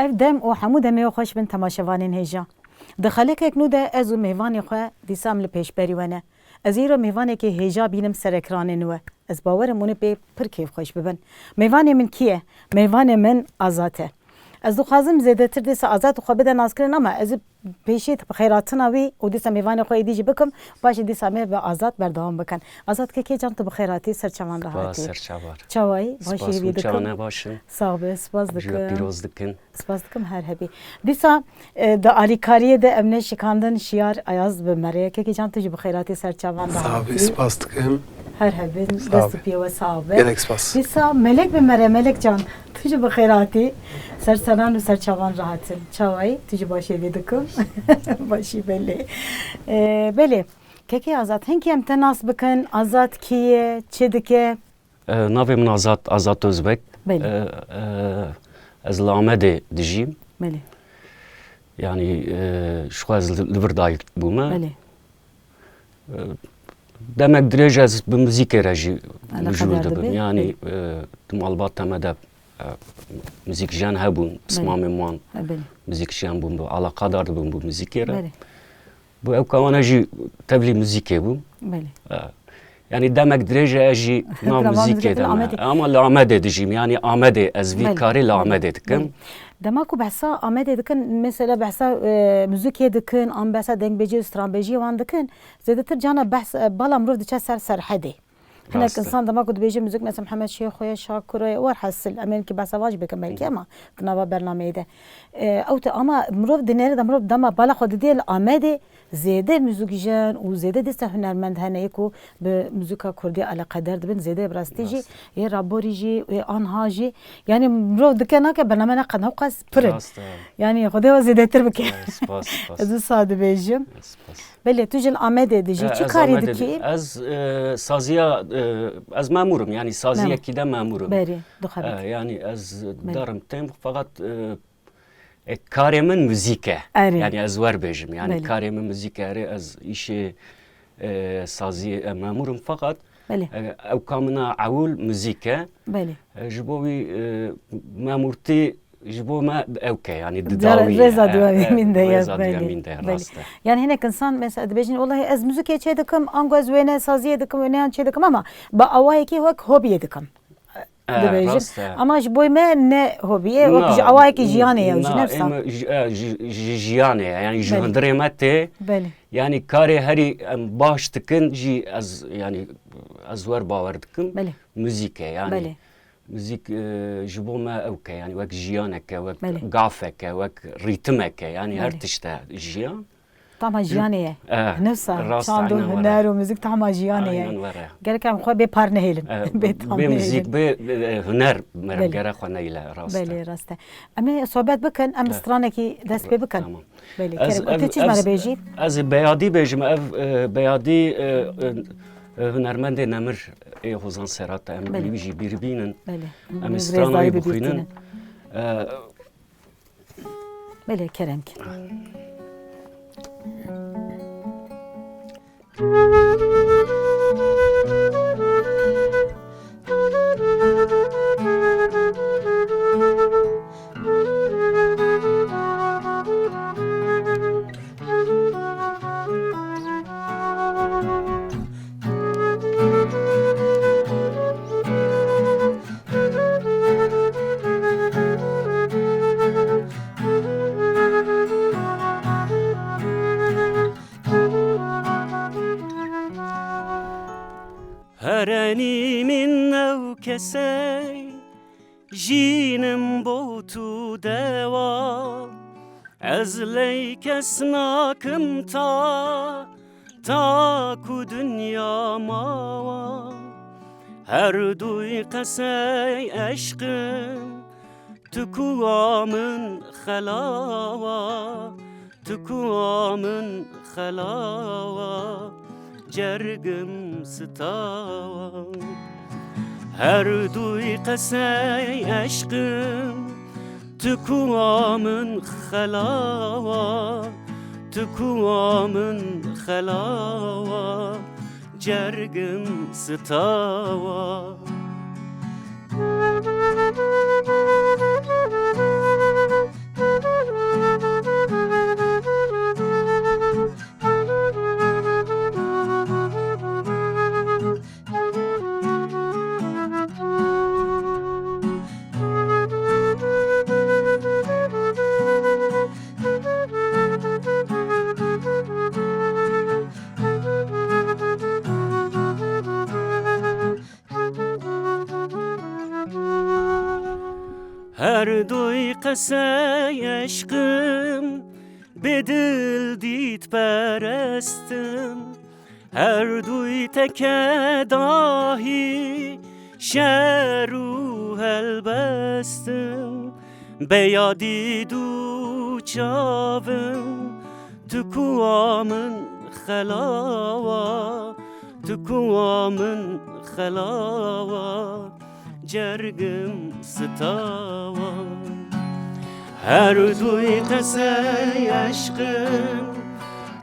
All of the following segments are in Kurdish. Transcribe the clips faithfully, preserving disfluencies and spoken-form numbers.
Ev dem û hemû demê we xweş bin temaşevanên hêja. Di xelekek nû de ez û mêvanê xwe dîsa em li pêşberî we ne. Ez îro mêvanekî hêja bînim ser ekranên we. Ez bawer im hûn ê pê pir kêfxweş bibin. Mêvanê min kî ye? Mêvanê min Azad e. Ez dixwazim zêdetir dîsa Azad xwe bide naskirin, ama ez ê pêşî bi xêrhatina wî û dîsa mêvanê xwe êdî jî bikim, paşê dîsa me bi Azad berdewam bikin. Azad kekê can, tu bi xêr hatî, ser çavan re hatî. Spas, ser çavan. Çawayî? Başî hêvî dikim. Spas, hûn çawa ne, baş in? Sax be, spas dikim. Pîroz dikin. Spas dikim, her hebî. Dîsa, e, di alîkariyê de em neşikandin şiyar Ayaz bi me re. Kekî can, tu jî bi xêr hatî, ser çavan re hatî. Sax bî, spas dikim. Her hebin, dest û piyê we sax be. Gelek spas. Dîsa Melek bi me re, Melek can, tu jî bi xêr hatî. Ser seran û ser çavan re hatin. Çawayî, tu jî baş hêvî dikim. Başî belê. E, belê. Kekê Azad, hinkî em te nas bikin. Azad kî ye, çi dike? E, navê min Azad, Azad Özbek. Belê. E, e, ez li Amedê dijîm. Belê. Yanî, e, ji xwe ez li, li vir dayik bûme. Belê. E, demek dirêj ez bi muzîkê re jî mijûl dibim. Yanî, e, di malbata me de, e, muzîkjen hebûn, pismamên wan muzîkjen bûn, bi alaqadar dibûn bi muzîkê re. Belê. Bi ewka wan jî tevlî muzîkê bû. Belê. E, yanî demek dirêj e ez jî nav muzîkê de me. Ama li Amedê dijîm. Yanî Amedê, ez vî karî li Amedê dikim. Belê. Dema ku behsa Amedê dikin, mesela behsa, e, muzîkê dikin, an behsa dengbêjî û stranbêjiyê wan dikin, zêdetir cana behs, e, bala mirov diçe ser Serhedê. Hinek însan dema ku dibêje muzîk, mesela Mihemed Şêxo ye, Şakiro ye, werhasil, em ê hinkî behsa van jî bikin belkî, ama di nava bernameyê de. E, ew te ama mirov dinêre de, mirov dema bala xwe didê li Amedê, zêde muzîkjen û zêde dîsa hunermend hene yê ku bi muzîka kurdî eleqeder dibin, zêde bi rastî jî, yê raborî jî, yê anha jî. Yanî mirov dike nake bername neqet hewqas pir in. Rast e. Yanî Xwedê we zêdetir bike. Spas, spas. Ez wisa dibêjim. Spas. Belê, tu jî li Amedê dijî. Çi karî dikî? Ez, e, saziya, e, ez memûr im, yanî saziyekî de memûr im. Berê, dixebitî. E, yanî ez derim têm, feqet, e, e, karê min muzîk e. Erê. Yanî ez wer bêjim, yanî karê min muzîk e, erê ez îşê, e, saziyê, e, memûr im, feqet, e, ewka min a ewil muzîk e. Belê. E, ji bo wî, e, memûrtî ji bo me ewk e, yanî di dawî ye. Rêza duyemîn de ye, rêza duyemîn de ye, rast e. Yanî hinek însan mesela dibêjin, wellahî ez muzîkê çê dikim, ango ez wêne saziyê dikim, wêneyan çê dikim, ama bi awayekî wek hobiyê dikim. E, dibêjin. Rast e. Ama ji bo me ne hobiyê, wek ji awayekî jiyanê ye, ji nefsa. Ji, e, ji, ji jiyanê ye, yanî ji hundirê me tê. Belê. Yanî karê herî em baş dikin jî ez, yanî ez wer bawer dikim. Belê. Muzîk e, yanî. Belê. Muzîk, e, ji bo me ewk e, yanî wek jiyanek e, wek gafek e, wek rîtimek e, yanî her tişt e jiyan. Tama jiyanê ye. E, nifsa, çand û huner û muzîk tama jiyanê ye. Aynen were. Gerek em xwe bê par nehêlin. E, bê tam nehêlin. Bê muzîk, bê, e, huner, merem gerek xwe nehêle, rast e. Belê, rast e. Em ê sohbet bikin, em stranekî dest pê bikin. Tamam. Belê, kerem. Û tu çi ji me re bêjî? Ez ê beyadî bêjim. Ev, e, beyadî, e, e, e, hunermendê nemir ê Hozan Serhat e. Em li wî jî bîr bînin. Belê. Em ê strana wî bixwînin. E, belê, kerem ki. Herenî min ew kesey, jînim bo tu dewa. Ez ley kes nakim ta, ta ku dinya mawa. Her duy qesey eşqim, tu kuwa min xelawa, tu kuwa min xelawa, cergim sitawa. Her duy qesey eşqim, tu kuwa min xelawa, tu kuwa min xelawa, cergim sitawa. Her duy qesey eşqim, bi dil dît perestim. Her duy teke dahî şer û helbestim. Beya dîd û çavim, tu kuwa min xelawa, tu kuwa min xelawa, cergim sitawa. Her duy qesey eşqim,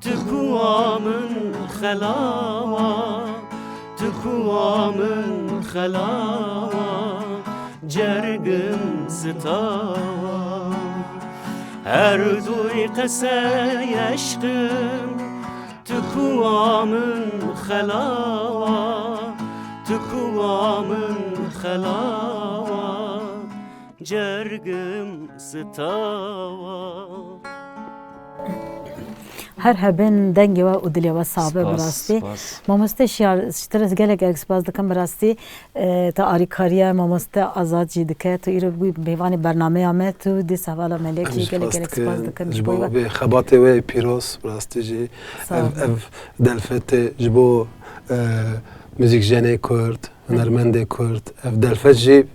tu kuwa min xelawa, tu kuwa min xelawa, cergim sitawa. Her duy qesey eşqim, tu kuwa min xelawa, tu kuwa min xelawa, cergim sitawa. Her hebin dengê we û dilê we sax be, bi Spas, rastî. Spas. Mamoste Şiyar, ji te re gelek gelek spas dikim, bi rastî, e, te arîkariya mamoste Azad jî dike. Tu îro bûyî mêvanê bernameya me, tu dîsa hevala melekî, gelek gelek spas dikin. Em spas dikin ji bo vê xebatê we pîroz, bi rastî jî. Sağ ol. Ev, ev delfetê ji bo, e, muzîkjenê Kurd, hunermendê Kurd, ev delfet jî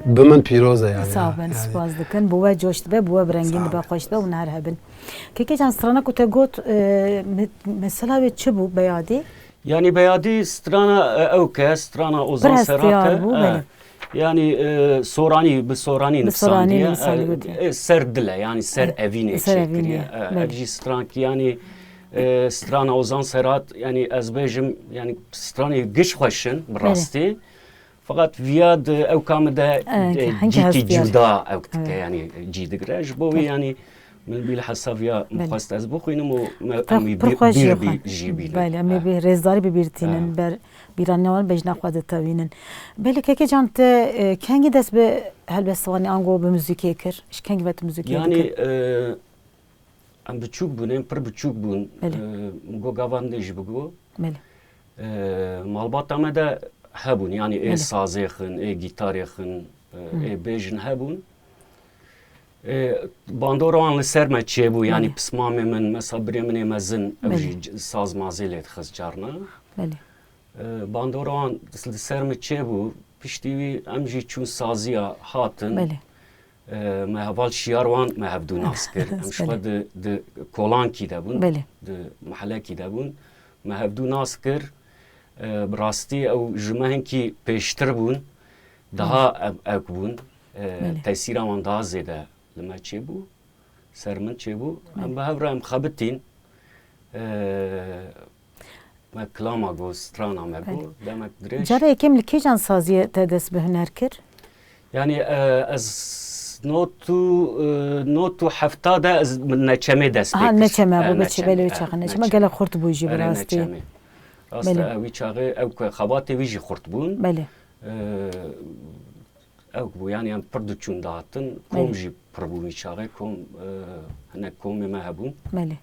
bi min pîroz e yani. Sağ bin, yani. Spas dikin. Bi we coş dibe, bi we bi rengîn dibe, xweş dibe û her hebin. Kekê can, strana ku te got, e, me-, mesela wê çi bû, Beyadî? Yani Beyadî strana, e, ew ke, strana Ozan Serhat e. Pir hestiyar bû, e, belê. Yani, e, soranî, bi soranî nivîsandiye. Bi soranî nivîsandiye, e, gotiye. E, ser dil e, yani ser evînê çêkiriye. E, ev jî strankî yani, e, strana Ozan Serhat, yani ez bêjim, yani stranê giş xweş in, bi rastî. Belê. Feqet viya di ewka min de, e, hingî cîkî cuda ewk dike, yani cî digire. Ji bo wî yani min bî li hesa viya min xwest ez bixwînim û me, em wî bî-, bîr bî-, jî bînin. Belê, em ê bî rêzdarî bi bîr tînin, ber bîranîna wan bejna xwe ditewînin. Belê kekê can te, e, kengî dest bi helbestvanê ango bi muzîkê kir? Ji kengî ve tu muzîkê dikir? Yani, e, Em biçûk bûn, em pir biçûk bûn. Belê. Ee, min got gava min jî bigo. Belê. Ee, malbata me de hebûn, yanî ê sazê xin, ê gîtarê xin, e, ê bêjin hebûn. Ee, bandora wan li ser me çêbû, yanî pismamê min, mesela birê min ê mezin, ew jî c-, saz mazê lê dixist carna. Belê. E, bandora wan li ser min çêbû, piştî wî em jî çûn saziya hatin. Belê. E, me heval Şiyar wan me hevdû nas kir. Em ji xwe di, di kolankî de bûn, belê, di mehelekî de bûn. Me hevdû nas kir. E, bi rastî ew ji me hinkî pêştir bûn. Daha ev-, ewk bûn. E, belê, tesîra wan daha zêde li me çêbû. Ser min çêbû. Em bi hev re em xebitîn. E, Me kilama got, strana me got, demek dirêj. Cara yekem li kîjan saziyê te dest bi huner kir? Yani, e, ez not û, e, not û hefta de ez neçemê dest pê kir. Ha, neçeme, e, bu biçi, belê, wî çaxê neçeme. Gelek xurt bû jî bi rastî. Belê, neçemê. Rast e, wî çaxê ew ku xebatê wî jî xurt bûn. Belê. E, Ew bû, yani em pir diçûn dihatin. Kom jî pir bû wî çaxê, kom, e, hinek komê me hebûn. Belê.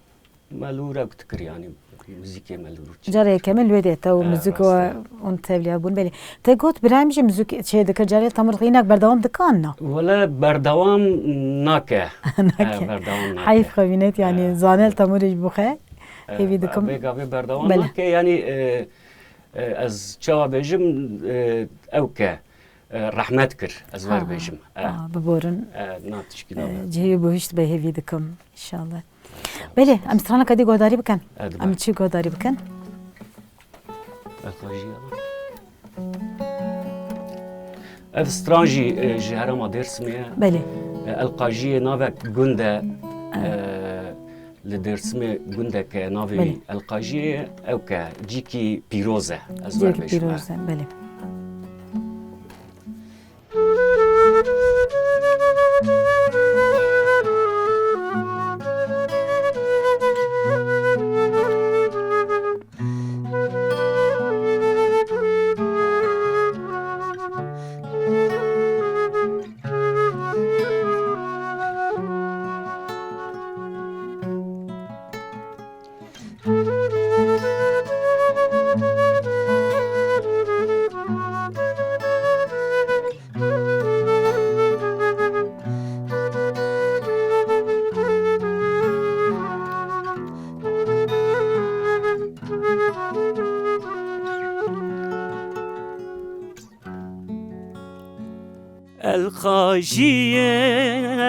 Me li wir ew dikir, yani muzîkê me li wir çêkir. Cara yekem li wê de te û muzîk û hûn tevliya bûn. Belê. Te got birayê min jî muzîk çê dikir, carê temur xwe hinek berdewam dikan na? Wele berdewam nake. Nake. E, berdewam nake. Heyf xwe bînet, yani zanel temurê ji bo xwe. E, hêvî dikim. Vê gavê berdewam nake, yani, e, e, ez çawa bêjim, e, ew ke. E, rehmet kir, ez wer bêjim. E, biborin. E, na tişkî nabe. E, cihê wî bihişt be, hêvî dikim, înşallah. Belê, em straneka dî guhdarî bikin. E, dibe. Em çi guhdarî bikin? E, xwe jî ya. Ev stran jî, e, ji herêma Dêrsimê ye. Belê. E, El Qajiyê navek gund e, e, li Dêrsimê gundeke navê wî El Qajiyê ye. Ew ke cîkî pîroz e. Ez wer bêjim. Cîkî pîroz e, belê. El qajiyê,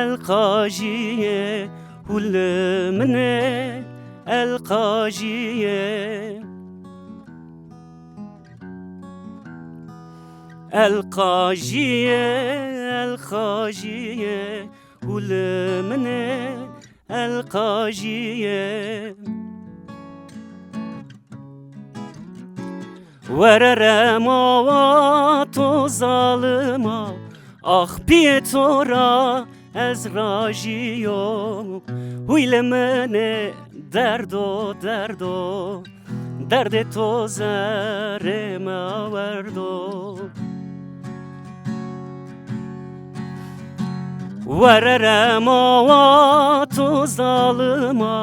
el qajiyê, hûl min ê, el qajiyê. El qajiyê, el qajiyê, hûl min ê, el qajiyê. Were rema wa to zalima, ax piyê to ra ez rajiyo. Hûy li min ê derdo, derdo, derdê to zerê me werdo. Were rema wa to zalima,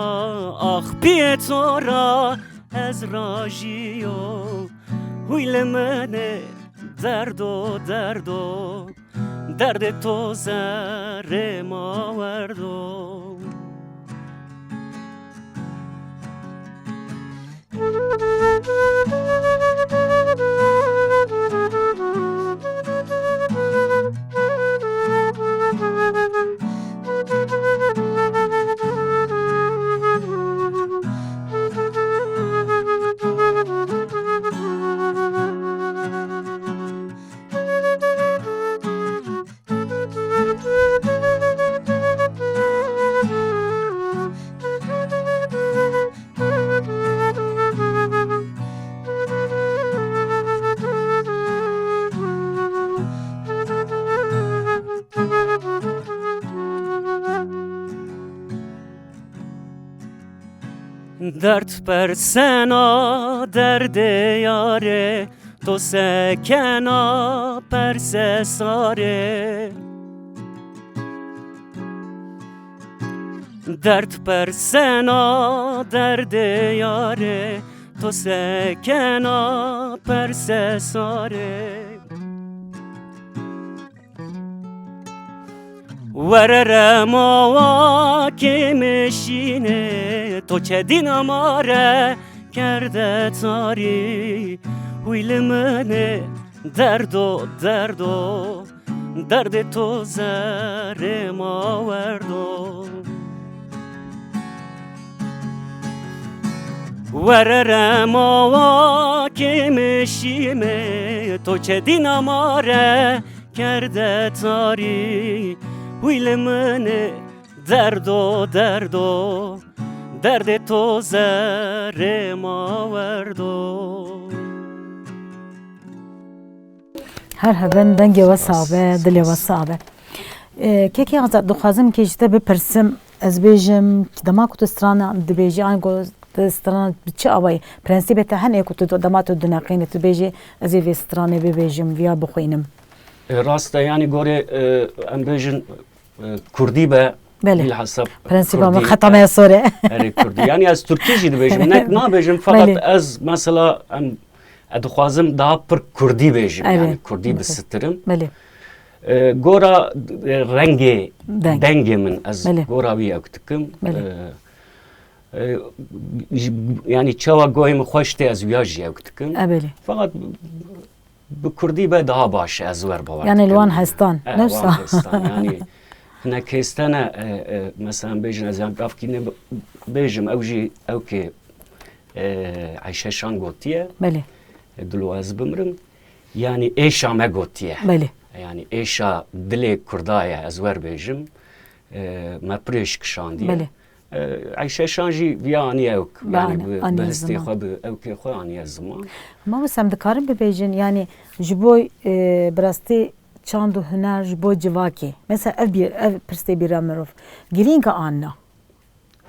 ax piyê to ra ez rajiyo. Hûy li min ê derdo, derdo, derdê to zerê ma werdo. Derd persena derdê yarê, to sekena perse sarê. Derd persena derdê yarê, to sekena perse sarê. Were rema wa kê meşînê, to çedîna ma re kerde tarî. Hûy li min ê derdo, derdo, derdê to zerê ma werdo. Were rema wa kê meşîmê, to çedîna ma re kerde tarî. Hûy li min ê derdo, derdo, derdê to zerê ma werdo. Her hebin dengê we sabe, dilê we sabe. Ee, kekê Azad, dixwazim kê ji te bipirsim, ez bêjim, dema ku tu strana dibêjî, an ku tu strana bi çi awayî, prensîbê te hene ku tu dema tu dineqînî, tu bêjî, ez ê vê stranê bibêjim, viya bixwînim. E, rast e, yanî gorê, e, em bêjin, e, kurdî be, Belê. Bilhassa Prensîba min kurdî, xeta me ya sor e. Erê kurdî. Yanî ez tirkî jî dibêjim, nek nabêjim, feqet Belê. Ez mesela em, e, dixwazim daha pir kurdî bêjim, Erê. Yanî kurdî Belê. Bisistirim. Belê. E, gora, e, rengê, Deng. Dengê min, ez Belê. Gora wî ewk dikim. Belê. E, e, j-, yanî çawa goyê min xweş tê, ez wiya jî ewk dikim. E, belê. Feqet bi kurdî be daha baş e, ez wer bawer Yani li dikim. Wan hestan, E, ne wan wisa? Hestan, yanî hinek hêstene, e, e, mesela bêjin, ez yan gavkî ne bêjim, ew jî ewkê, e, Eyşe Şan gotiye. Belê. E, dilo ez bimrim. Yanî êşa me gotiye. Belê. Yanî êşa dilê kurda ye, ez wer bêjim. E, me pirêş kişandiye. Belê. E, Eyşe Şan jî viya aniye ewk. Yanî Bane, bi, bi aniye histê ziman. Xwe, bi ewkê xwe aniye ziman. Ma wisa em dikarin bibêjin, yanî ji bo, e, bi rastî çand û huner ji bo civakê. Mesela ev bir, ev pirsê bîra mirov. Girîng e an na?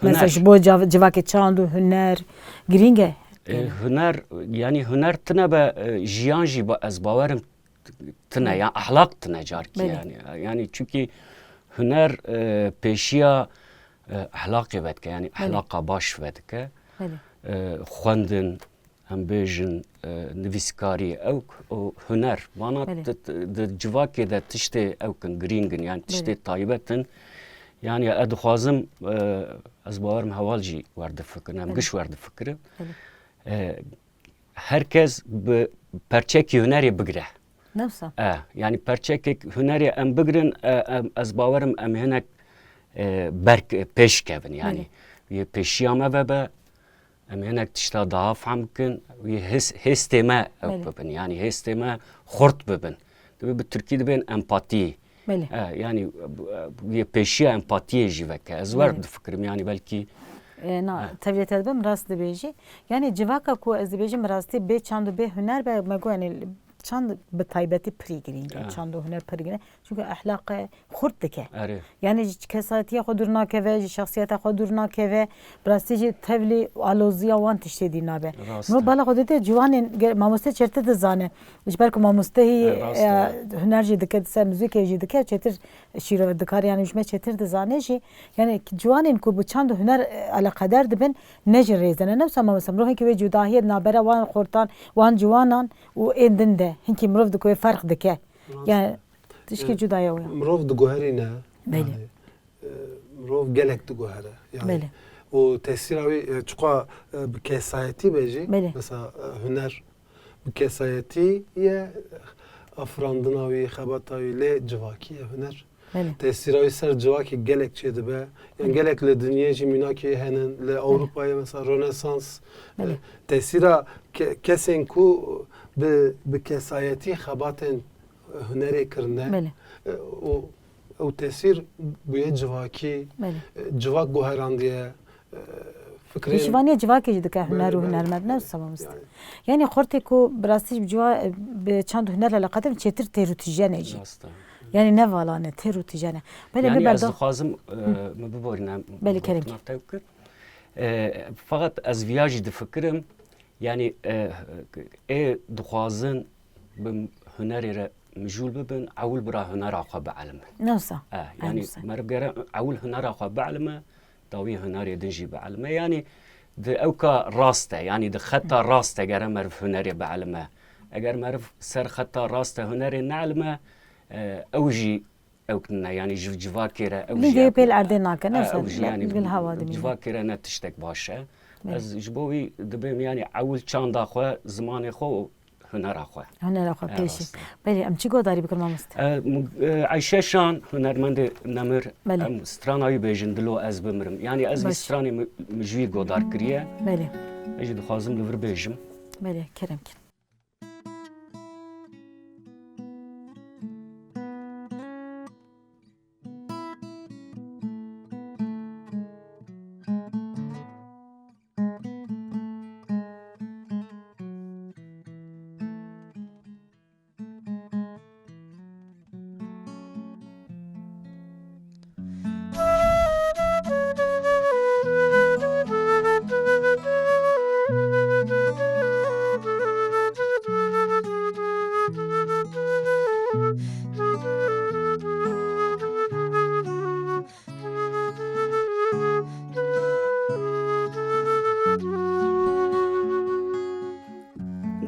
Mesela Huner. Ji bo cav-, civakê çand û huner girîng e? E, huner, yanî huner tine be, e, jiyan jî ba-, ez bawerim tine, ya ehlaq tine carkî Belê. Yanî. Yanî çünkü huner, e, pêşiya, e, ehlaqê vedike, yanî Belê. Ehlaqa baş vedike. Belê. E, xwendin, em bêjin, e, nivîskarî, ewk û huner. Vana Belê. Di, di civakê de tiştê ewk in, girîng in, yanî tiştê Belê. Taybet in. Yanî ez dixwazim, e, ez bawerim heval jî werdifikirin, em Belê. Giş werdifikirin. Belê. E, her kes bi perçekî hunerê bigire. Ne wisa? E, yanî perçekek hunerê em bigirin, e, em, ez bawerim em hinek, e, berk, e, pêş kevin. Yanî Belê. Yê pêşiya me vebe, em hinek tişta daha fehm bikin, wî his, hêstê me ew Belê. Bibin. Yanî hêstê me xurt bibin. Dibê bi tirkî dibên empatî. Belê. E, yanî, e, yê pêşiya empatiyê jî veke. Ez wer Belê. Difikirim, yanî belkî E, na, E. Tevlê te dibim, rast dibêjî. Yanî civaka ku ez dibêjim rastî bê çand û bê huner be, me got, yanî çand bi taybetî pirî girîng e, E. Çand û huner pirî girîng e. Çunku ehlaqe xurt dike. Erê. Yanî ji kesayetiya xwe dûr nakeve, ji şexsiyeta xwe dûr nakeve. Bi rastî jî tevlî aloziya wan tiştê dî nabe. Rast Mirov e. Bala xwe dide ciwanên ge-, mamoste çêtir dizane. Ji ber ku mamoste hî, E, rast e. E, huner jî dike, ser muzîkê jî dike, çêtir şîrove dikare, yanî ji me çêtir dizane jî. Yanî ciwanên ku bi çand û huner, e, eleqeder dibin, ne ji rêze ne. Ne wisa mamoste, mirov hinkî wê cudahiyê di navbera wan xortan, wan ciwanan û ên din de. Hinkî mirov dike wê ferq dike. Rast. Yanî tişkî E, cuda ye wê. Mirov diguherîne. Belê. Yanî, e, mirov gelek diguhere. Yanî, Belê. Û tesîra wî, e, çiqa, e, bi kesayetî be jî, Belê. Mesela, e, huner bi kesayetî ye, afirandina wî, xebata wî, lê civakî ye huner. Belê. Tesîra wî ser civakê gelek çêdibe. Yan Belê. Gelek li dinyê jî mînakê henin, li Belê. Ewropayê mesela Rönesans, Belê. E, tesîra ke-, kesên ku bi, bi kesayetî xebatên hunerê kirine, Belê. E, û ew tesîr bûye civakî, Belê. E, civak guherandiye, e, fikrên Pêşîvaniyê civakê jî dike huner û Belê, belê, hunermend, ne belê. Wisa mamoste? Yanî. Yanî xortê ku bi rastî jî bi ciwa-, bi çand û huner eleqedir çêtir têr û tîjen e jî. Rast e. Yanî ne vala ne, têr û tîjen e. Belê, Yanî bê ez berda- dixwazim, e, Hı. Min biborîne, Belê, kerem. Nav te kir. E, feqet ez viya jî difikirim, Yanî, e, ê dixwazin bi hunerê re mijûl bibin, ewil bira hunera xwe bielime. Ne wisa? E, Eyn yanî wisa. Meriv gere ewil hunera xwe bielime, dawî hunerê din jî bielime. Yanî di ewka rast e, yanî di xeta rast e gere meriv hunerê bielime. Eger meriv ser xeta rast e hunerê neelime, e, ew jî ew ne, yanî ji civakê re ew Lî jî dê ew pêl erdê nake, ne e, wisa ew jî, yanî gil hava dimîne. Civakê re ne tiştek baş e. Belê. Ez ji bo wî dibêm, yanî ewil çanda xwe, zimanê xwe û hunera xwe. Hunera xwe E, pêşî. Rast e. Belê, em çi godarî bikin mamoste? E, m-, e, Eyşe Şan, hunermendê nemir, Belê. Em strana wî bêjin, Dilo ez bimirim. Yanî ez vî Baş. Stranê mi, mi ji wî godar kiriye. Belê. Ez jî dixwazim li vir bêjim. Belê, kerem kin.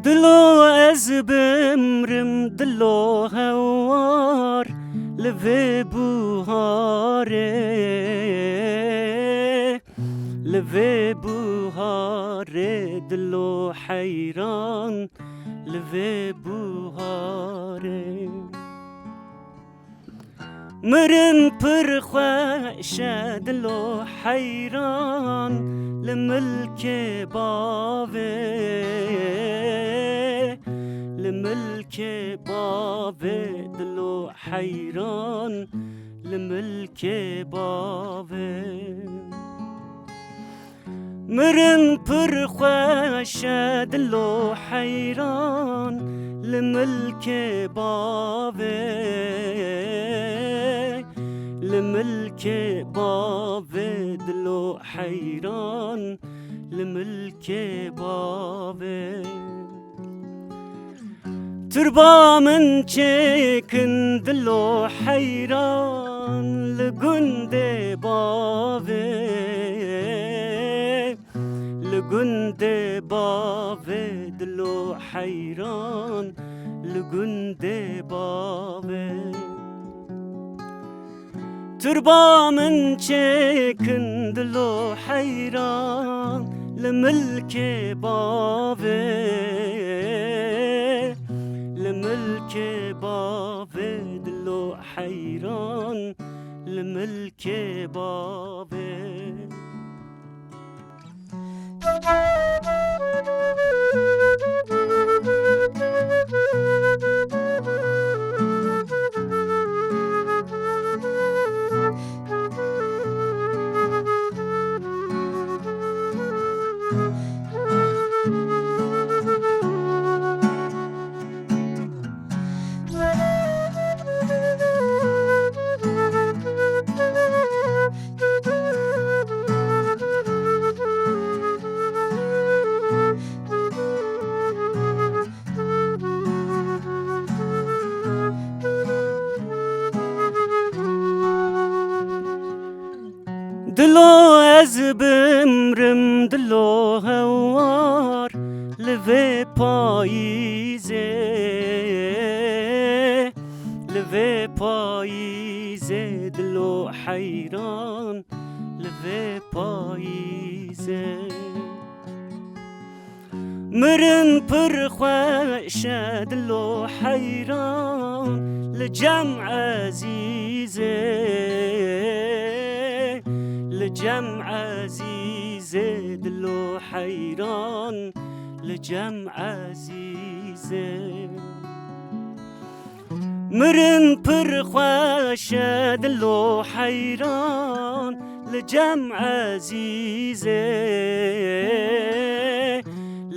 Dilo ez bimrim, dilo hewar li vê buharê, li vê buharê, dilo heyran li vê buharê. Mirin pir xweş e, dilo heyran li milkê bavê, li milkê bavê, dilo heyran li milkê bavê. Mirin pir xweş e, dilo heyran li milkê bavê, li milkê bavê, dilo heyran li milkê bavê. Turba min çêkin, dilo heyran li gundê bavê, li gundê bavê, dilo heyran li gundê bavê. Turba min çêkin, dilo heyran li milkê bavê, li milkê Bavê dilo heyran li milkê bavê. Dilo ez bimrim, dilo hewar li vê payîzê, li vê payîzê, dilo heyran li vê payîzê. Mirin pir xweş e, dilo heyran li cem ezîzê, li cem ezîzê, dilo heyran li cem ezîzê. Mirin pir xweş e, dilo heyran li cem ezîzê,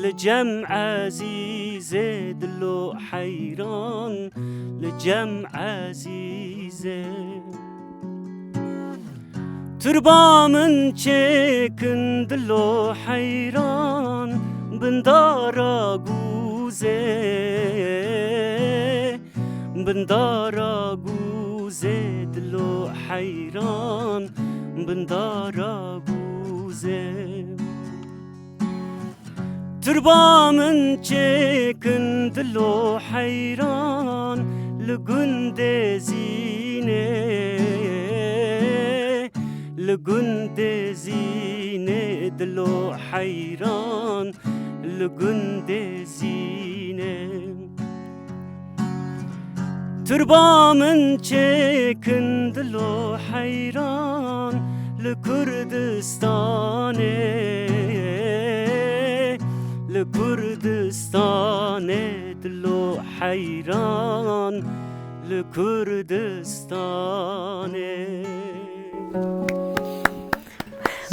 li cem ezîzê, dilo heyran li cem ezîzê. Turba min çêkin, dilo heyran bin dara gûzê, bin dara gûzê, dilo heyran bin dara gûzê. Turba min çêkin, dilo heyran li gundê Zînê, li gundê Zînê, dilo heyran li gundê Zînê. Turba min çêkin, dilo heyran li Kurdistanê, li Kurdistanê, dilo heyran li Kurdistanê.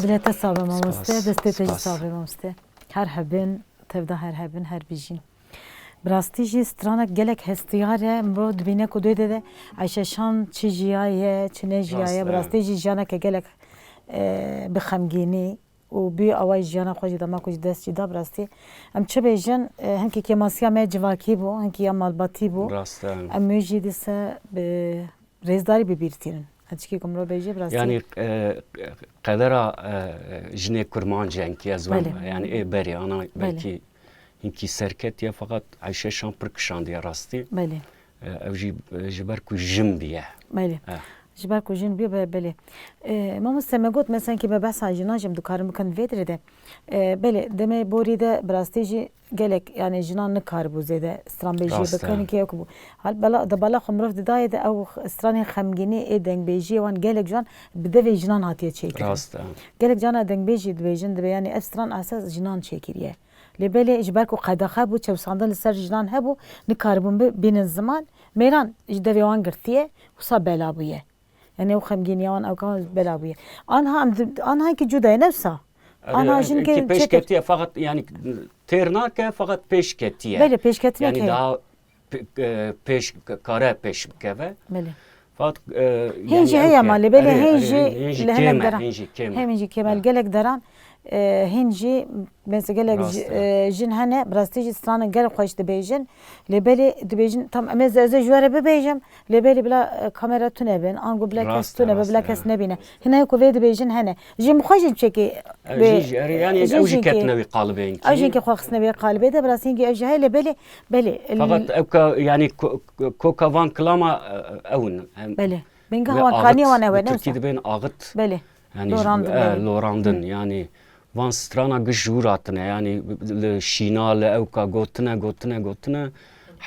Dilê te sax be mamoste, destê te jî sax be mamoste. Her hebin, tevda her hebin, her bijîn. Bi rastî jî stranek gelek hestiyar e, mirov dibîne ku duyê de Eyşe Şan çi jiyaye, çi nejiyaye. Rast e. Bi rastî jî jiyaneke gelek, e, bi xemgînî û bi awayî jiyana xwe jî dema ku jî dest jî da bi rastî. Em çi bêjin, e, hinkî kêmasiya me civakî bû, hinkî ya malbatî bû. Rast e. Em wê jî dîse bi rêzdarî bi bîr tînin. Her çikî ku mirov bêje bi rastî. Yanî, e, qedera, e, jinê kurmanc e hinkî ez Belê. Yanî ê berê ana Belê. Belkî hinkî serketiye, feqet Eyşe Şan pir kişandiye rastî. Belê. E, ew jî, e, ji ber ku jin biye. Belê. E. Ji ber ku jin biye, be-, belê. E, mamoste me got, mesela ki me behsa jinan jî em dikarin bikin vê dirê de. E, belê, demê borî de bi rastî jî gelek, yani jinan nikaribû zêde stranbêjiyê Rast e. Bikin ki yok bû. Hal bela, di bela xwe mirov didayê de ew stranên xemgînî ê dengbêjiyê wan gelek can bi devê jinan hatiye çêkirin. Rast e. Gelek cana dengbêjî dibêjin, dibê yani ev stran esas jinan çêkiriye. Lê belê ji ber ku qedexe bû, çewsandin li ser jinan hebû, nikaribûn bi-, bînin ziman, mêran ji devê wan girtiye, wisa bela bûye. Yani ew xemgîniya wan ewka bela bûye. Anha em di-, anha ki cuda ye, ne wisa? Anha jin ki pêş ketiye, feqet yani têr nake, feqet pêş ketiye. Belê, pêşketinê Yani heye. Daha pe-, e, pêş, kare pêş bikeve. Belê. Fakat, e, Hên jî heye ma, lê belê hên jî li hinek deran. Hên jî kêm e. Hên jî kêm e. Li gelek deran, e, hên jî mesela gelek Rast e. E, jin hene, bi rastî jî stranek gelek xweş dibêjin. Lê belê dibêjin, tam em ê ez ê ji we re bibêjim, lê belê bila, e, kamera tune bin, ango bila kes Rast e, tune be, rast bila e. Kes nebîne. Hine ku vê dibêjin hene. Jin bi xwe jî çekê E, Lê jin jî, erê, yani jin ew jî jin ki- ketine wî qalibê hinkî. Ew jin ki xwe xistine wê qalibê de, bi rastî hinkî ew jî heye, lê belê, belê, Fakat ew ka, yani ko-, ko-, koka van kilama, e, ew in. Hem Belê. Binga ve wan kanî wan ew e, ne Tirkî wisa? Dibên axit. Belê. Yani ji- Lorandin, e, belê. Lorandin, Hı. Yani van strana giş jû ratine, yani li şîna, li ewka gotine, gotine, gotine.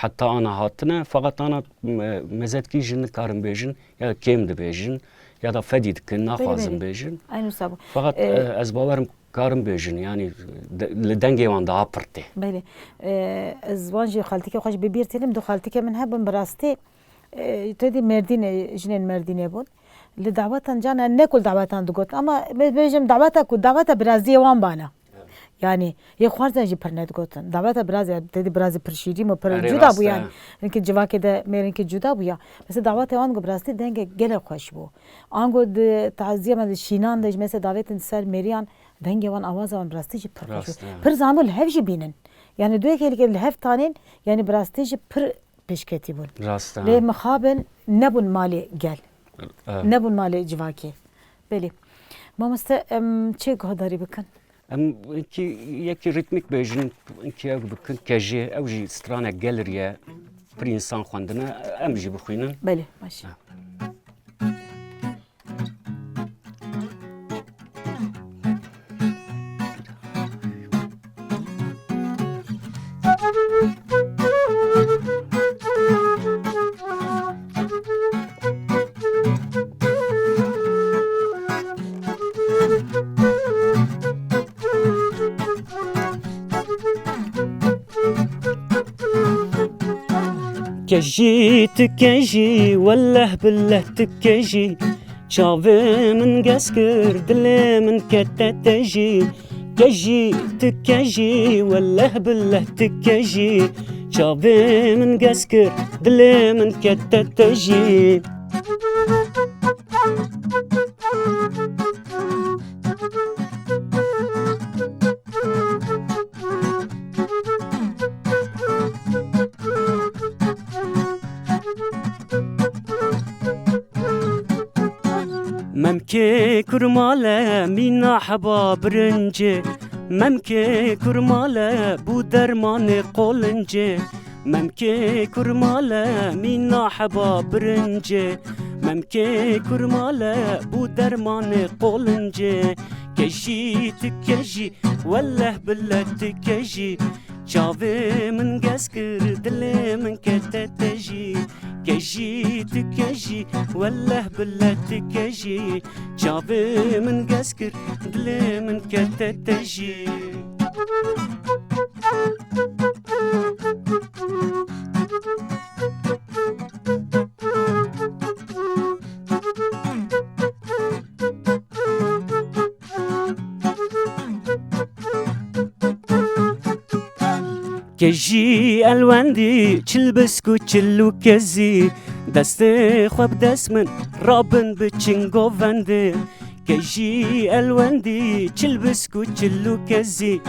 heta ana hatine, feqet ana, e, mezetkî jin nikarin bêjin, ya kêm dibêjin, ya da fedî dikin, naxwazin bêjin. Eynû sabo. Feqet, e, e, ez bawerim karin bêjin, yanî de, li dengê wan daha pir tê. Belê. E, ez wan jî xaltikê xwe ji bibîr tînim, du xaltikê min hebin, bi rastî, e, tu dî Mêrdînê, jinên Mêrdînê bûn. Li dawetan cana ne ku li dawetan digot, ama bê-, bêjim daweta ku daweta biraziyê wan bana. Yanî, yê xwarzên jî pir nedigotin. Daveta birazê, tedî birazê pir şîrîn û pir cuda bû yanî. Rinkê civakê de mêrinkê cuda bû ya. Mesela davetê wan ku bi rastî dengê gelek xweş bû. Ango di taziya me di şînan de jî mesela davetin ser mêriyan dengê wan awaza wan bi rastî jî pir xweş bû. Pir zanî bû li hev jî bînin. Yanî du yekê li hev tanên yanî bi rastî jî pir pêşketî bûn. Rast e. Lê mixabin nebûn malê gel. E. Nebûn malê civakê. Belê. Mamoste, em çi guhdarî bikin? Em hinkî yekî rîtmîk bêjin, hinkî ew bikin, Kejê, ew jî stranek gelirî ye, pir însan xwendine, em jî bixwînin. Belê, baş. Ha. Kejî, tu kejî, welleh billeh tu kejî. Çavê min gez kir, dilê min kete tejî. Kejî, tu kejî, welleh billeh tu kejî. Çavê min gez kir, dilê min kete tejî. Memkê kurmale mîna heba birincê, memkê kurmale bû dermanê qolincê. Memkê kurmale mîna heba birincê, memkê kurmale bû dermanê qolincê. Kejî tu kejî, welleh billeh tu kejî. Çavê min gez kir, dilê min kete tejî. Kejî tu kejî, welleh billeh tu kejî. Çavê min gez kir, dilê min kete tejî. Kejî elwendî, çilbisk û çil û kezî, destê xwe bi dest min rabin biçin govendê. Kejî elwendî, çilbisk û çil û kezî,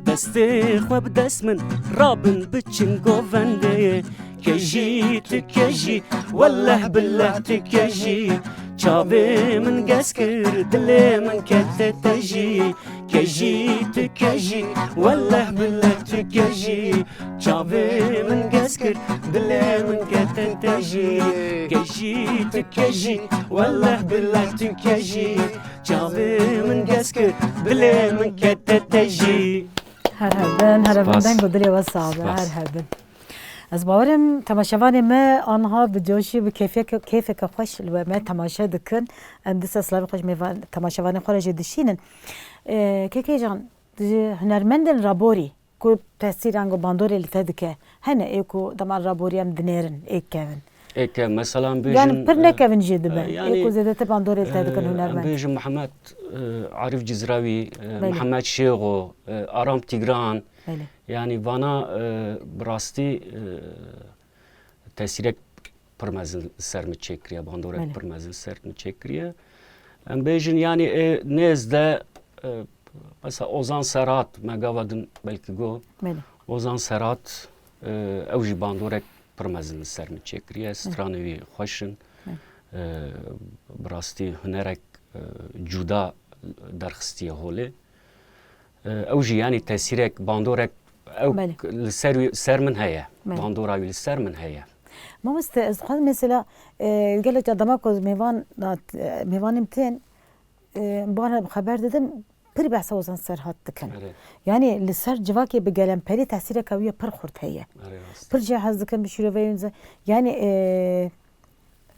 destê xwe bi dest min rabin biçin govendê. Kejî, tu kejî, welleh billeh tu kejî. Çavê min gez kir, dilê min kete tejî. Kejî, tu kejî, welleh billeh tu kejî. Çavê min gez kir, dilê min kete tejî. Kejî, tu kejî, welleh billeh tu kejî. Çavê min gez kir, dilê min kete tejî. Her hebin, her hebin. Spas. Deng û dilê we sax be, spas. Her hebin. Ez bawerim temaşevanê me anha bi coşî, bi keyfeke-, keyfeke xweş li we me temaşe dikin. Em dîsa silavê xwe ji mêvan-, temaşevanê xwe re jî dişînin. Ee, Kekê Can, ji hunermendên raborî ku tesîr ango bandorê li te dike, hene ê ku dema raborî em dinêrin, ê kevin? Ê ke, mesela em bêjin, yanî pir e, nekevin jî dibe. E, yanî, ê ku zêdetir bandorê li te dikin, e, hunermend. Em bêjin Mihemed, e, Arif Cizrawî, e, belê. Mihemed Şêxo, e, Aram Tîgran. Belê. Yanî vana, e, bi rastî, e, tesîrek pir mezin li ser min çêkiriye, bandorek, belê, pir mezin li ser min çêkiriye. Em bêjin, yanî, ê nêz de, e, mesela Ozan Serhat, me gava din belkî got. Belê. Ozan Serhat, e, ew jî bandorek pir mezin li ser min çêkiriye. Belê. Stranê wî xweş in. Belê. E, bi rastî hunerek, e, cuda derxistiye holê. E, ew jî, yanî tesîrek, bandorek ew, belê, k-, li ser wî, ser min heye. Belê. Bandora wî li ser min heye. Mamoste, ez dixwazim mesela, e, gelek ca dema ku mêvan, e, mêvanên tên, e, bi wan re xeber didim, pir behsa Ozan Serhat dikin. Erê. Yanî li ser civakê bi gelemperî tesîreke wî ye pir xurt heye. Erê, rast. Pir jê hez dikin bi şîroveyên ze-, yanî, e,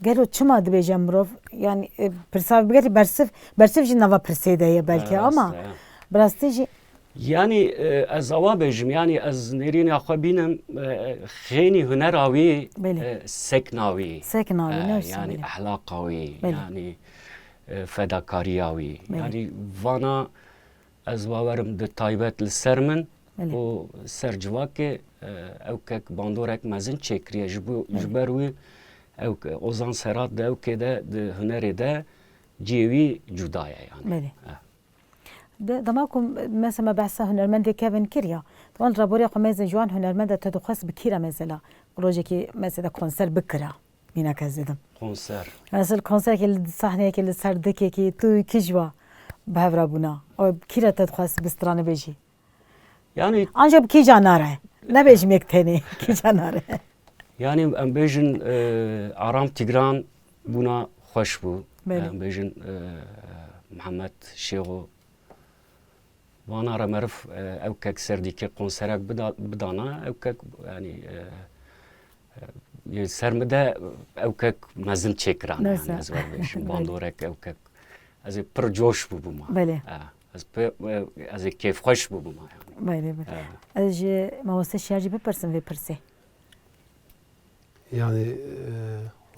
gelo çima dibêje mirov? Yanî, e, pirsa bi gelî bersiv, bersiv jî nava pirsê de ye belkî, erê, rast ama e. Bi rastî jî Yanî, e, ez awa bêjim, yanî ez nêrîna xwe bînim, e, xênî hunera wî, belê, e, sekna wî, sekna wî, e, ne yanî wî, ehlaqa wî, belê, yanî, e, fedakariya wî. Belê. Yanî vana ez bawerim di taybet li ser min, belê, û ser civakê, e, ew kek bandorek mezin çêkiriye. Ji bo, belê, ji ber wî ew ke-, Ozan Serhat di ew kê de, di hunerê de cihê wî cuda ye yanî. Belê. E. De, dema ku mesela me behsa hunermendê kevin kir ya, wan raboriya xwe mêze ji wan hunermend de te dixwest bi kî re mesela rojekî mesela konser bikira, mînak ez didim. Konser. Mesela konserekî li sahneyekî li ser dikekî tu kî ji wa bi hev re bûna? Û kî re te dixwest bi stranê bêjî? Yanî Ancak kî canare? Nebêjim yek tenê. Kî canare? Yanî em bêjin, e, Aram Tigran bûna xweş bû. Belê. Em bêjin, e, Mihemed Şêxo. Vana re meriv, e, ew kek serdîkê konserek bida-, bidana, ew kek, yanî, e, e, yê ser min de ew kek mezin çêkirane, yanî, mezin, ez wer bêjim, belê, bandorek ew kek. Ez ê pir coş bûbûma. Belê. E, ez pê, e, ez ê kêfxweş bûbûma, yanî. Belê, belê. E. Ez ji mamoste Şiyar jî bipirsim vê pirsê. Yanî,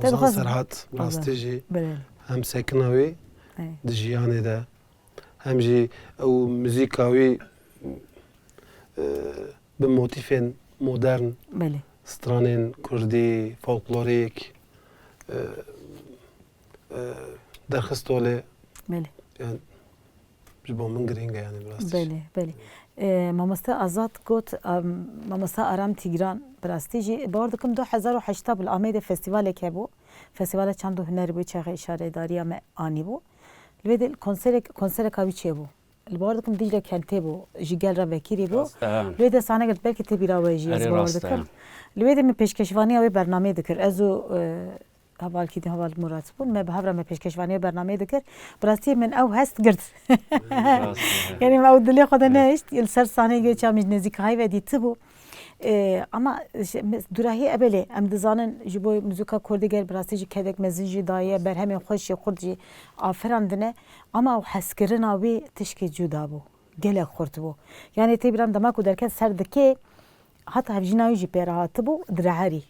e, Ozan Serhat, rastî jî, belê, hem sekina wî, ey, di jiyanê de, hem jî ew muzîka wî, e, bi motîfên modern, belê, stranên kurdî, folklorîk, e, e, derxist holê. Belê. Yanî, ji bo min girîng e, yanî, bi rastî jî. Belê, belê. E, mamoste Azad got, em, mamoste Aram Tîgran, bi rastî jî, bawer dikim du hezar û heşta bû li Amedê festîvalek hebû. Festîvala Çand û Huner bû, çaxê şaredariya me anîbû. Li wê de konserek, konsereka wî çêbû. Li bawer dikim Dîcle Kentê bû, ji gel re vekirî bû. Rast e. Li wê de sahne girt, belkî tê bîra we jî, erê, ez bawer dikim. Rast e. Li wê de min pêşkeşvaniya wê bernameyê dikir. Ez û, e, hevalkî din, heval Murat bûn. Me bi hev re me pêşkeşvaniya bernameyê dikir. Bi rastî min ew hest girt. Rast e. Yanî me ew dilê xwe de, evet, nehişt. Li ser sahneyê geça min ji nêzîkayî ve dîtibû. E, ama ji, me, durahî ebelê em dizanin ji bo muzîka kurdî ger bi rastî jî kedek mezin jî daye, berhemên xweş jî xurt jî aferandine. Ama ew hezkirina wî tişkê cuda bû. Gelek xurt bû. Yanî tê bîra min dema ku derket ser dikê, hata hevjîna wî jî pê re hatibû, direherî.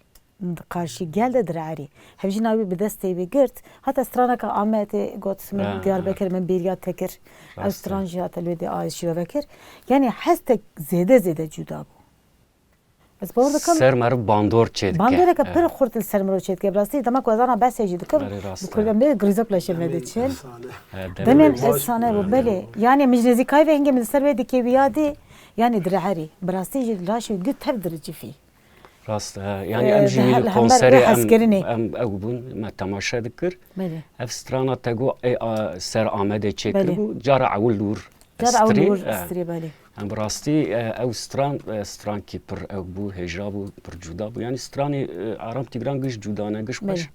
Di qarşî gel de direherî. Hevjîna wî bi destê wî girt, heta straneke Amedê got, min, ha, Diyarbekir, min bêriya te kir. Ew, rast e, stran jî heta li wê de a şîrove kir. Yanî hestek zêde zêde cuda bû. Ez bawer dikim. Ser meriv bandor çêdike. Bandoreke, e, pir xurt li ser mirov çêdike. Bi rastî dema ku ez ana behsê jî dikim, erê, rast e, bi kurdem de girîzok laşê me diçin. Demên efsane. He, demên efsane bû, belê. Yanî min ji nêzîkayî ve hingê min li ser wê dikê wî yadê, yanî direherî. Bi rastî jî laşê wî tev diricifî. Rast e. Yanî, e, em jî li konserê em, em ew bûn, me temaşe dikir. Belê. Ev strana te got, ê, a, ser Amedê çêkiribû, belê, cara ewil li wir. Cara ewil li wir, e, strî, belê. Em bi rastî, e, ew stran, e, strankî pir ew bû, hêja bû, pir cuda bû. Yanî stranê, e, Aram Tîgran giş cuda ne, giş xweş. Belê.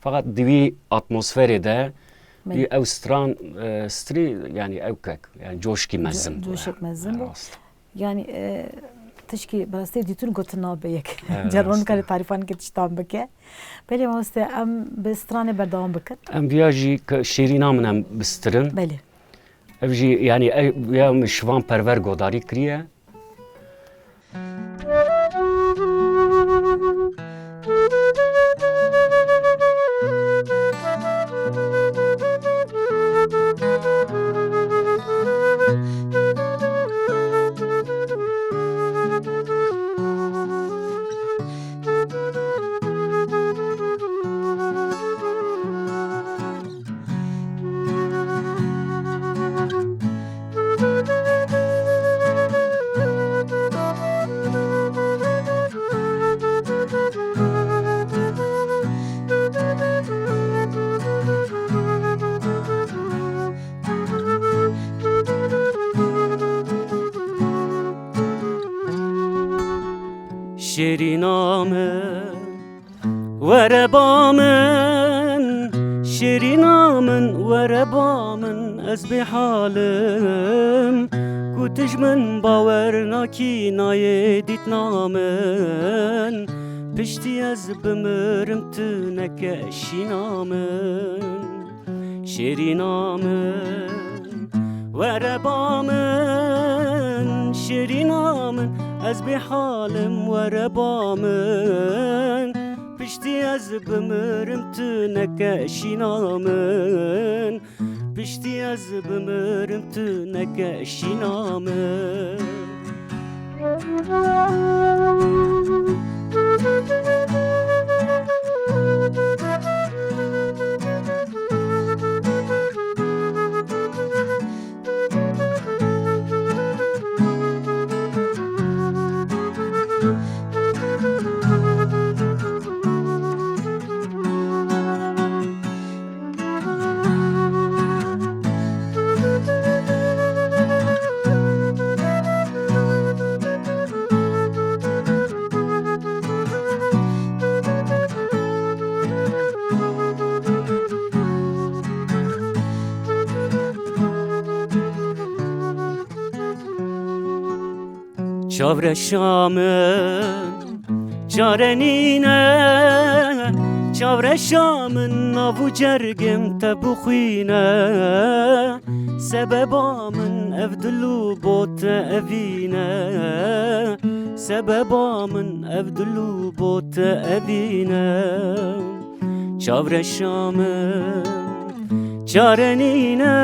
Feqet di wî atmosferê de, belê, wî ew stran, e, strî, yanî ew kek, yanî coşkî mezin bû. Coşek mezin bû. Rast. Yanî, e, tişkî bi rastî dîtin gotin nabe yek. Evet, rast. Car wan kare tarîfan ke tiştan bike. Belê mamoste, em bi stranê berdewam bikin. Em viya jî ke şêrîna min em bistirin. Belê. Ev jî, yanî, ev ya min Şivan Perwer godarî kiriye. Şêrîna min, were ba min, Şêrîna min, were ba min, ez bêhal im. Ku tu ji min bawer nakî, nayê dîtina min. Piştî ez bimirim, tu neke şîna min. Şêrîna min, were ba min, şêrîna min, ez bêhal im, were ba min. Piştî ez bimirim, tu neke şîna min. Piştî ez bimirim, tu neke şîna min. Çavreşa min çare nîne, çavreşa min nav û cergim te bixwîne. Sebeba min ev dil û bo te evîne, sebeba min ev dil û bo te evîne. Çavreşa min çare nîne,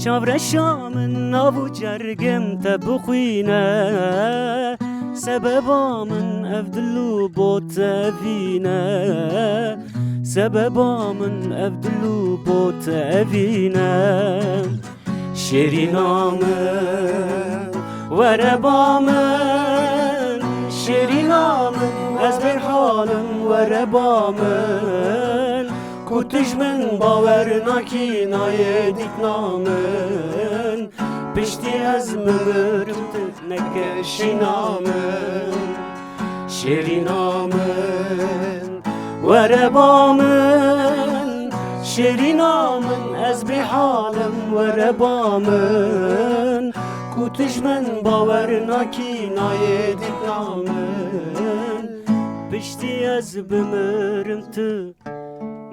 çavreşa min nav û cergim te bixwîne. Sebeba min ev dil û bo te evîne, sebeba min ev dil û bo te evîne. Şêrîna min, were ba min, şêrîna min, ez bêhal im, were ba min. Ku tu ji min bawer nakî, nayê dîtina min. Piştî ez bimirim, tu neke şîna min. Şêrîna min, were ba min, şêrîna min, ez bêhal im, were ba min. Ku tu ji min bawer nakî, nayê dîtina min. Piştî ez bimirim, tu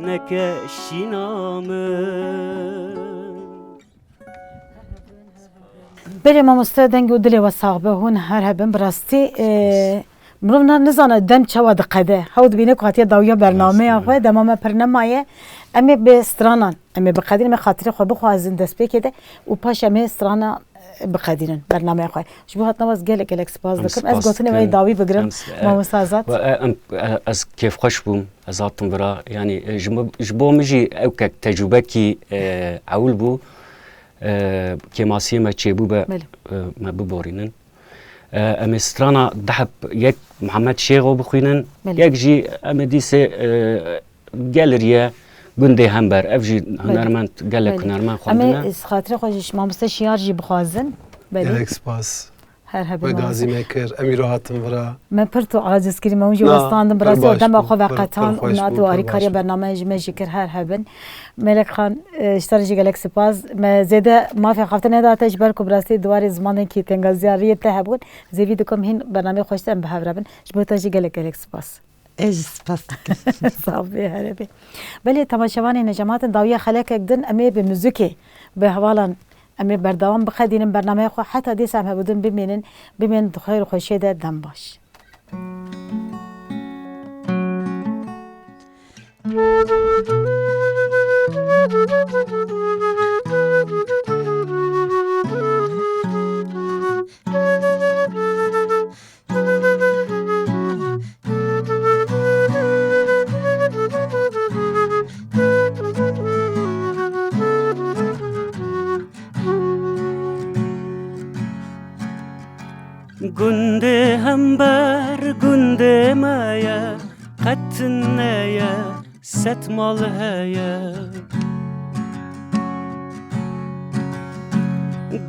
neke şîna min. Belê mamoste, deng û dilê we sax be, hûn her hebin. Bi rastî, e, mirov na-, nizane dem çawa diqede. Hew dibîne ku hatiye dawiya bernameya xwe, dema me pir nemaye. Em ê bi stranan, em ê biqedînin, em ê xatirê xwe bixwazin destpêkê de û paş em ê strana, e, biqedînin bernameya xwe. Ji bo hatina we ez gelek, gelek spas dikim. Ez gotinê we yê dawî bigirim, mamoste Azad. Em, e, ez kêfxweş bûm, ez hatim vira. Yanî, e, ji bo, ji bo min jî ew kek tecrûbekî, e, ewil bû. E, kêmasiyê me çêbûbe, e, me biborînin. E, em ê strana deheb yek Mihemed Şêxo bixwînin, yek jî em ê dîsê, e, geliriye gundê Hember. Ev jî hunermend, gelek hunermend xwendine. Em ê xatirê xwe ji mamoste Şiyar jî bixwazin. Belê. Gelek spas. Her hebin. We gazî me kir, em îro hatin vira. Me pir tu aciz kirî, me hûn jî westandin, bi rastî dema xwe veqetan û nat û alîkariya bernameyê ji me jî kir, her hebin. Melek Xan, e, ji te re jî gelek spas. Me zêde mafê xafte nedate ji ber ku bi rastî di warê zimanekî tengaziyariyê te hebûn. Zêvî dikim hîn bernameyê xweş te em bi hev re bin. Ji bo te jî gelek gelek spas. Ez jî spas dikim. Sax bê, here bê. Belê temaşevanê, ne cematin dawiya xelekek din em ê bi muzikê, bi hevalan em ê berdewam biqedînin bernameya xwe. Heta dîsa em hebûdin bimînin, bimînin di xêr û xweşiyê de, dem baş. Gundê Hember gundê me ye, qet tune ye, sed mal heye.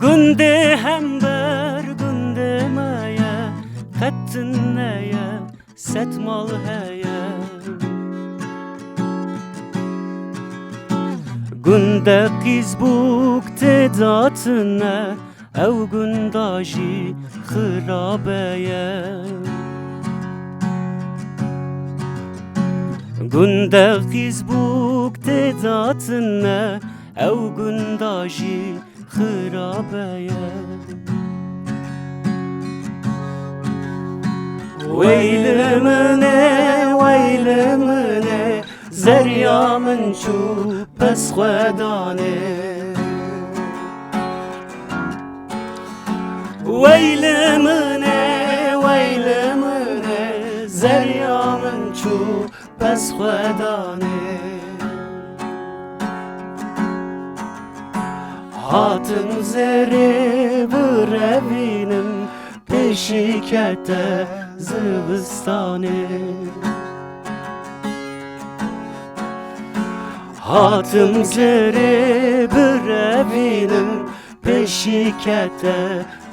Gundê Hember gundê me ye, qet tune ye, sed mal heye. Gundê Qîzbûk tê de tune, ew gunda jî xirabe ye. Gundê Qîzbûk tê de tune, ew gunda jî xirabe ye. Wey li min e, wey li min e, zerya min çû pez xwedanê. Wey li min e, wey li min e, zerya min çû pez xwedanê. Hatim zêrê birevînim, pêşî kete zivistanê. Hatim zêrê birevînim, pêşî kete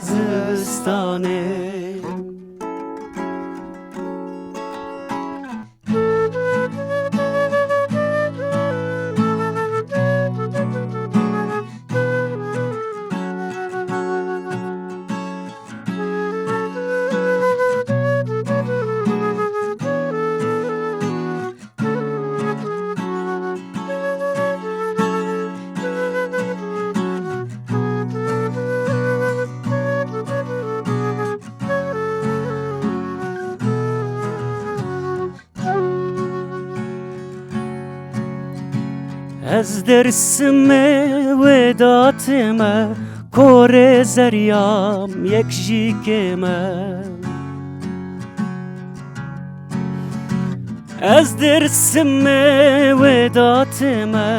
zivistanê. Ez Dêrsimê wê datê me, korê zeryam yek jî kêm e. Ez Dêrsimê wê datê me,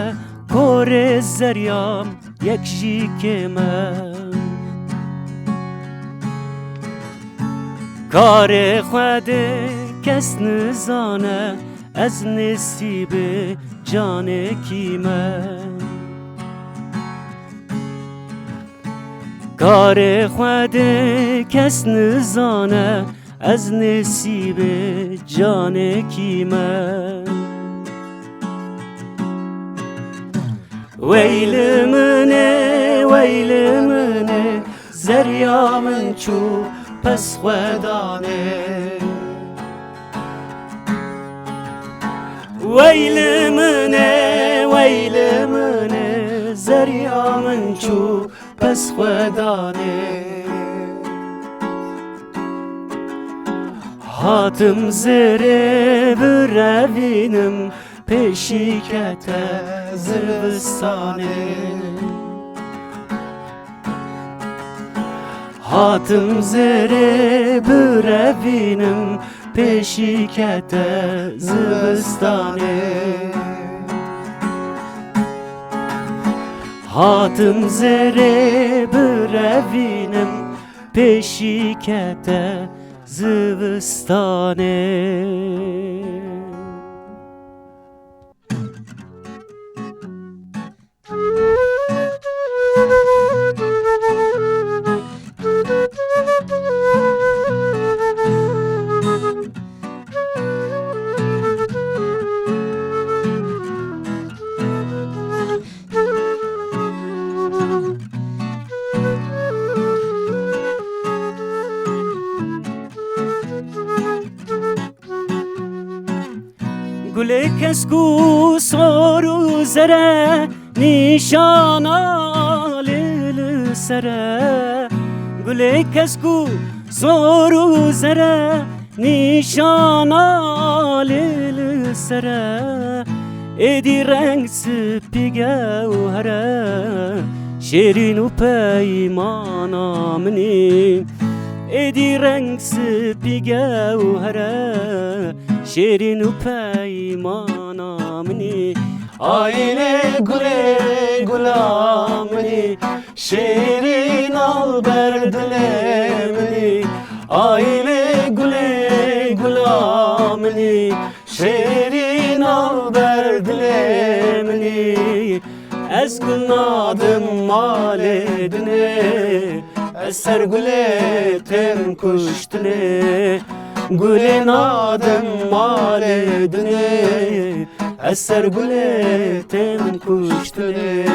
korê zeryam yek jî kêm e. Karê Xwedê kes nizane, ez nesîbê canekî me. Karê Xwedê kes nizane, ez nesîbê canekî me. Wey li min e, wey li min e, zerya min çû pez xwedanê. Wey li min e, wey li min e, zerya min çû pez xwedanê. Hatim zêrê birevînim, pêşî kete zivistanê. Hatim zêrê birevînim, pêşî kete zivistanê. Hatim zêrê birevînim, pêşî kete zivistanê. Gulê kesk û sor û zere, nîşana lê li ser e. Gulê kesk û sor û zere, nîşana lê li ser e. Êdî reng spî gewher e, şêrîn û peymana min î. Êdî reng spî gewher e, şêrîn û peymana min î. Aîlê gulê gula min î, şêrîn al ber dilê min î. Aîlê gulê gula min î, şêrîn al ber dilê min î. Ez gul nadim malê dinê, ez ser gulê têm kuştinê. Gulê nadim malê dinê, Ez ser gulê têm kuştinê.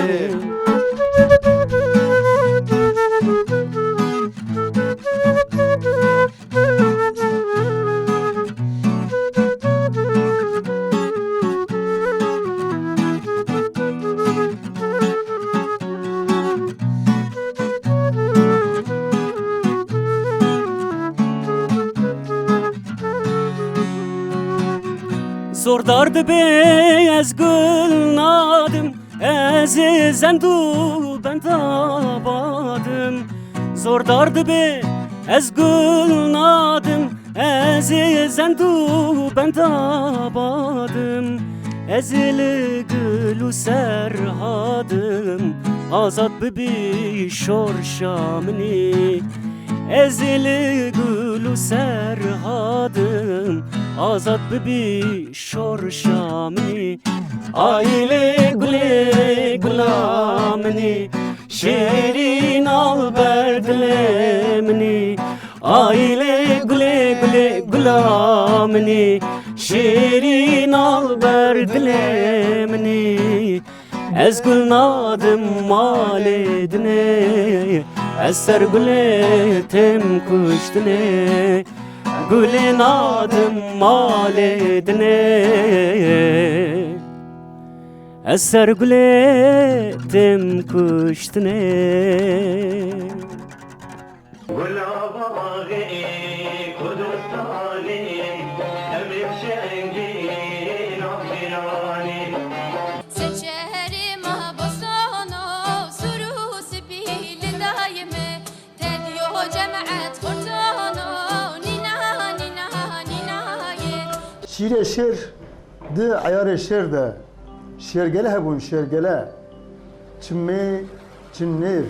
Zordar dibe ez gul nadim, ez ê zend û benda badim. Zordar dibe ez gul nadim, ez ê zend û benda badim. Ez ê li gul û serhadim, azad bibî şorşa min î. Ez ê li gul û serhadim, azad bibî şorşa min î. Ay lê gulê gula min î, şêrîn al ber dilê min î. Ay lê gulê gulê gula min î, şêrîn al ber dilê min î. Ez gul nadim malê dinê, ez ser gulê têm kuştinê. Gulê nadim malê dinê, ez ser gulê têm kuştinê. Gula baxê Kurdistanê, em ê şengê navîranê. Seçerê me bostano, sur û spî li dayê me. Tediyo cemet xurtano, nîna, nîna, nîna ye. Şîrê şêr di eyarê şêr de şêrgele hebûn, şêrgele. Çimê çinêr.